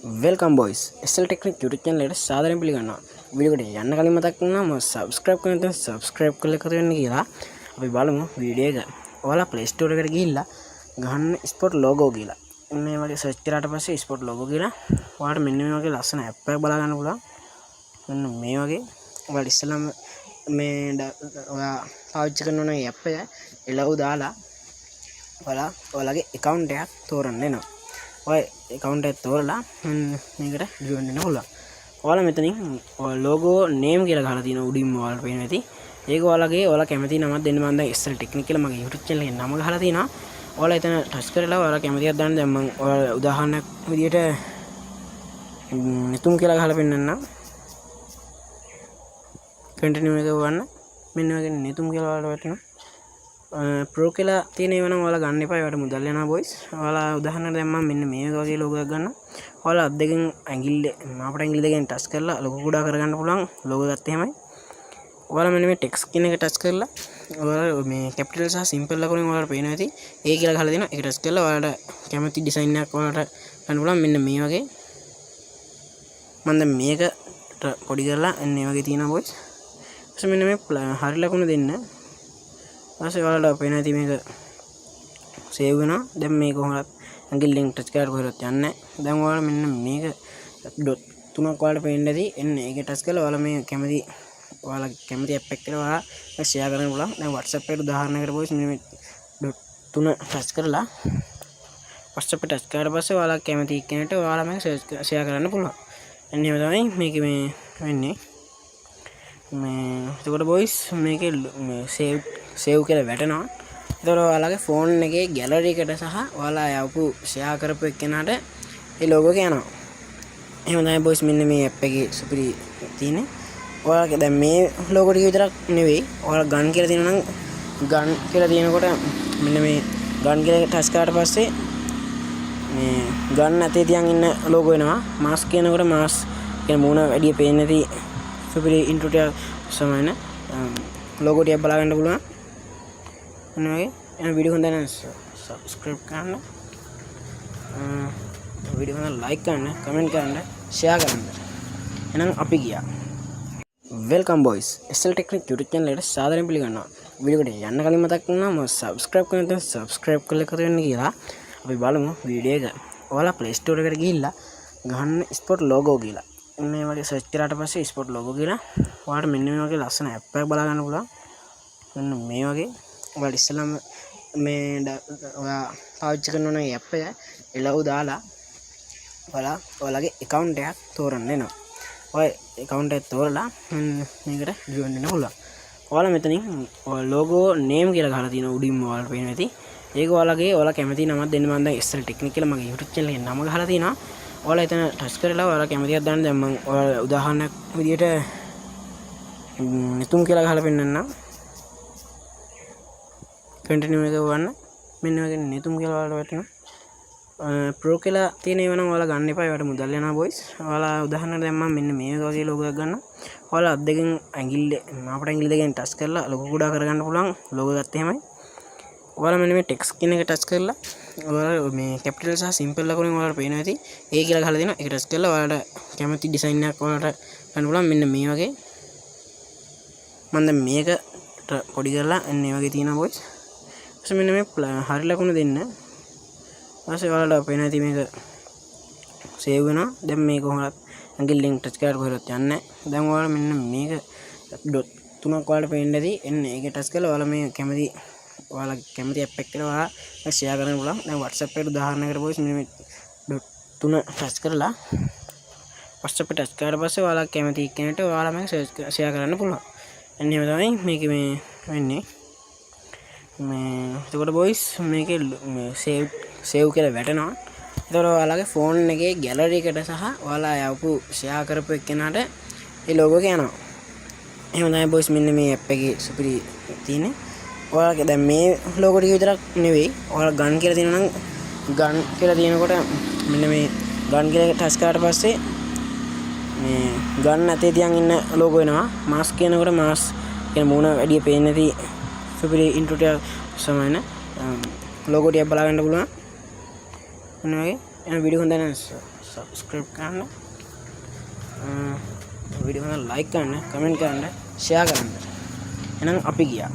Welcome boys, SL technique YouTube channel එකට සාදරයෙන් පිළිගන්නවා. වීඩියෝ එකට යන්න කලින් මතක් වුණා මම සබ්ස්ක්‍රයිබ් කරන්න නැත්නම් සබ්ස්ක්‍රයිබ් කරලා එකතු වෙන්න කියලා. අපි බලමු වීඩියෝ එක. ඔයාලා Play Store එකට ගිහිල්ලා ගහන්න ස්පොට් ලෝගෝ කියලා. මේ වගේ සර්ච් කරාට පස්සේ ස්පොට් ලෝගෝ කියලා ඔයාලට මෙන්න මේ වගේ ලස්සන ඇප් එකක් බලා ගන්න පුළුවන්. මෙන්න මේ වගේ ඔයාලා ඉස්සෙල්ලාම මේ ඔයා පාවිච්චි කරනවා නම් ඇප් එක එලව් දාලා ඔයාලා ඔයාලගේ ඇකවුන්ට් එකක් තෝරන්න එනවා. ඔය ඇකවුන්ට් එක තෝරලා මේකට ජොයින් වෙන්න පුළුවන්. ඔයාලා මෙතනින් ඔය ලෝගෝ නේම් කියලා ගහලා තියෙන උඩින්ම ඔයාලට පේනවා ඇති. ඒක ඔයාලගේ ඔයාලා කැමති නමක් දෙන්න. මම දැන් SL technique කියලා මගේ YouTube channel එකේ නම ගහලා තියෙනවා. ඔයාලා එතන ටච් කරලා ඔයාලා කැමති එකක් දාන්න. දැන් මම ඔයාලා උදාහරණයක් විදියට නිතුම් කියලා ගහලා පෙන්නන්නම්. කන්ටිනියු එක වන්න. මෙන්න වගේ නිතුම් කියලා ඔයාලට වැටෙනවා. ප්‍රෝ කියලා තියෙන ඒවා නම් ඔයාලා ගන්න එපා. ඒවට මුදල් යනවා බොයිස්. ඔයාලා උදාහරණයක් දැන් මම මෙන්න මේ වගේ ලෝගෝ එකක් ගන්නවා. ඔයාලා අත් දෙකෙන් ඇඟිල්ල මාපට ඇඟිලි දෙකෙන් ටච් කරලා ලොකු කුඩා කරගන්න පුළුවන් ලෝගෝ එකත් එහෙමයි. ඔයාලා මෙන්න මේ ටෙක්ස්ට් කියන එක ටච් කරලා ඔයාලා මේ කැපිටල් සහ සිම්පල් ලකුණෙන් ඔයාලට පේනවා ඇති ඒ කියලා ගහලා දෙනවා. ඒක ටච් කරලා ඔයාලට කැමති ඩිසයින් එකක් ඔයාලට ගන්න පුළුවන්. මෙන්න මේ වගේ මම දැන් මේක පොඩි කරලා එන්න මේ වගේ තියෙනවා බොයිස්. ඊට මෙන්න මේ හරි ලකුණ දෙන්න. ඊපස්සේ ඔයාලට පේනවා ඇති මේක සේව් වෙනවා. දැන් මේක කොහොමවත් ඇඟිල්ලෙන් ටච් කරලා කොහෙවත් යන්නේ නැහැ. දැන් ඔයාලා මෙන්න මේක ඩොට් තුනක් ඔයාලට පේන්න ඇති. එන්න ඒක ටච් කරලා ඔයාලා මේ කැමති ඔයාලා කැමති ඇප් එකක් කියලා ඔයාලා ෂෙයා කරන්න පුළුවන්. දැන් WhatsApp එකට උදාහරණයකට බොයිස්, මෙන්න මේ ඩොට් තුන ටච් කරලා WhatsApp එක ටච් කරාට පස්සේ ඔයාලා කැමති එක්කෙනෙක්ට ඔයාලා මේක ෂෙයා කරන්න පුළුවන්. එන්න එහෙම තමයි මේක මේ වෙන්නේ. මේ එතකොට බොයිස්, මේකේ මේ සේව් සේව් කියලා වැටෙනවා. එතකොට ඔයාලගේ ෆෝන් එකේ ගැලරි එකට සහ ඔයාලා යවපු ෂෙයා කරපු එක්කෙනාට ඒ ලෝගෝ එක යනවා. එහෙම තමයි බොයිස්, මෙන්න මේ ඇප් එකේ සුපිරි තියෙන්නේ. ඔයාලගේ දැන් මේ ලෝගෝ ටික විතරක් නෙවෙයි, ඔයාලා ගන් කියලා තියෙනවා නම් ගන් කියලා තියෙනකොට මෙන්න මේ ගන් කියලා ටච් කරාට පස්සේ මේ ගන් අතේ තියන් ඉන්න ලෝගෝ එනවා. මාස්ක් කියනකොට මාස්ක් කියන මූණ වැඩි පේන්නේ නැති සුපිරි ඉන්ට්‍රෝ ටික සමාන ලෝගෝ ටිකක් බලා ගන්න පුළුවන්. ඔන්න වගේ එන වීඩියෝ හොඳ නම් සබ්ස්ක්‍රයිබ් කරන්න, වීඩියෝ හොඳ ලයික් කරන්න, කමෙන්ට් කරන්න, ෂෙයා කරන්න. එහෙනම් අපි ගියා. Welcome boys, SL technique YouTube channel එකට සාදරයෙන් පිළිගන්නවා. වීඩියෝ එකට යන්න කලින් මතක් වුණා මම සබ්ස්ක්‍රයිබ් කරන්න නැත්නම් සබ්ස්ක්‍රයිබ් කරලා එකතු වෙන්න කියලා. අපි බලමු වීඩියෝ එක. ඔයාලා Play Store එකට ගිහිල්ලා ගහන්න ස්පොට් ලෝගෝ කියලා. මේ වගේ සර්ච් කරාට පස්සේ ස්පොට් ලෝගෝ කියලා ඔයාලට මෙන්න මේ වගේ ලස්සන ඇප් එකක් බලා ගන්න පුළුවන්. මෙන්න මේ වගේ ඔයාලා ඉස්සෙල්ලාම මේ ඔයා පාවිච්චි කරනවා නම් ඇප් එක එලව් දාලා ඔයාලා ඔයාලගේ ඇකවුන්ට් එකක් තෝරන්න එනවා. ඔය ඇකවුන්ට් එක තෝරලා මේකට ජොයින් වෙන්න පුළුවන්. ඔයාලා මෙතනින් ඔය ලෝගෝ නේම් කියලා ගහලා තියෙන උඩින්ම ඔයාලට පේනවා ඇති. ඒක ඔයාලගේ ඔයාලා කැමති නමක් දෙන්න. මම දැන් SL technique කියලා මගේ YouTube channel එකේ නම ගහලා තියෙනවා. ඔයාලා එතන ටච් කරලා ඔයාලා කැමති එකක් දාන්න. දැන් මම ඔයාලා උදාහරණයක් විදියට නිතුම් කියලා ගහලා පෙන්නන්නම්. කන්ටිනියු එක වන්න. මෙන්න වගේ නිතුම් කියලා ඔයාලට වැටෙනවා. ප්‍රෝ කියලා තියෙන ඒවා නම් ඔයාලා ගන්න එපා. ඒවට මුදල් යනවා බොයිස්. ඔයාලා උදාහරණයක් දැන් මම මෙන්න මේ වගේ ලෝගෝ එකක් ගන්නවා. ඔයාලා අත් දෙකෙන් ඇඟිල්ල මාපට ඇඟිලි දෙකෙන් ටච් කරලා ලොකු කුඩා කරගන්න පුළුවන් ලෝගෝ එකත් එහෙමයි. ඔයාලා මෙන්න මේ ටෙක්ස්ට් කියන එක ටච් කරලා ඔයාලා මේ කැපිටල් සහ සිම්පල් ලකුණෙන් ඔයාලට පේනවා ඇති ඒ කියලා ගහලා දෙනවා. ඒක ටච් කරලා ඔයාලට කැමති ඩිසයින් එකක් ඔයාලට ගන්න පුළුවන්. මෙන්න මේ වගේ මම දැන් මේක පොඩි කරලා එන්න මේ වගේ තියෙනවා බොයිස්. ඊපස්සේ මෙන්න මේ හරි ලකුණ දෙන්න. ඊපස්සේ ඔයාලට පේනවා ඇති මේක සේව් වෙනවා. දැන් මේක කොහොමවත් ඇඟිල්ලෙන් ටච් කරලා කොහෙවත් යන්නේ නැහැ. දැන් ඔයාලා මෙන්න මේක ඩොට් තුනක් ඔයාලට පේන්න ඇති. එන්න ඒක ටච් කරලා ඔයාලා මේ කැමති ඔයාලා කැමති ඇප් එකක් කියලා ඔයාලා ෂෙයා කරන්න පුළුවන්. දැන් WhatsApp එකට උදාහරණයකට බොයිස්, මෙන්න මේ ඩොට් තුන ටච් කරලා WhatsApp එක ටච් කරාට පස්සේ ඔයාලා කැමති එක්කෙනෙක්ට ඔයාලා මේක ෂෙයා කරන්න පුළුවන්. එන්න එහෙම තමයි මේක මේ වෙන්නේ. මේ එතකොට බොයිස්, මේකේ මේ සේව් සේව් කියලා වැටෙනවා. එතකොට ඔයාලගේ ෆෝන් එකේ ගැලරි එකට සහ ඔයාලා යවපු ෂෙයා කරපු එක්කෙනාට ඒ ලෝගෝ එක යනවා. එහෙම තමයි බොයිස්, මෙන්න මේ ඇප් එකේ සුපිරි තියෙන්නේ. ඔයාලගේ දැන් මේ ලෝගෝ ටික විතරක් නෙවෙයි, ඔයාලා ගන් කියලා තියෙනවා නම් ගන් කියලා තියෙනකොට මෙන්න මේ ගන් කියලා ටච් කරාට පස්සේ මේ ගන් අතේ තියන් ඉන්න ලෝගෝ එනවා. මාස්ක් කියනකොට මාස්ක් කියන මූණ වැඩි පේන්නේ නැති සුපිරි ඉන්ට්‍රෝ ටික සමාන ලෝගෝ ටිකක් බලා ගන්න පුළුවන්. ඔන්න වගේ එන වීඩියෝ හොඳ නම් සබ්ස්ක්‍රයිබ් කරන්න, වීඩියෝ එක ලයික් කරන්න, කමෙන්ට් කරන්න, ෂෙයා කරන්න. එහෙනම් අපි ගියා.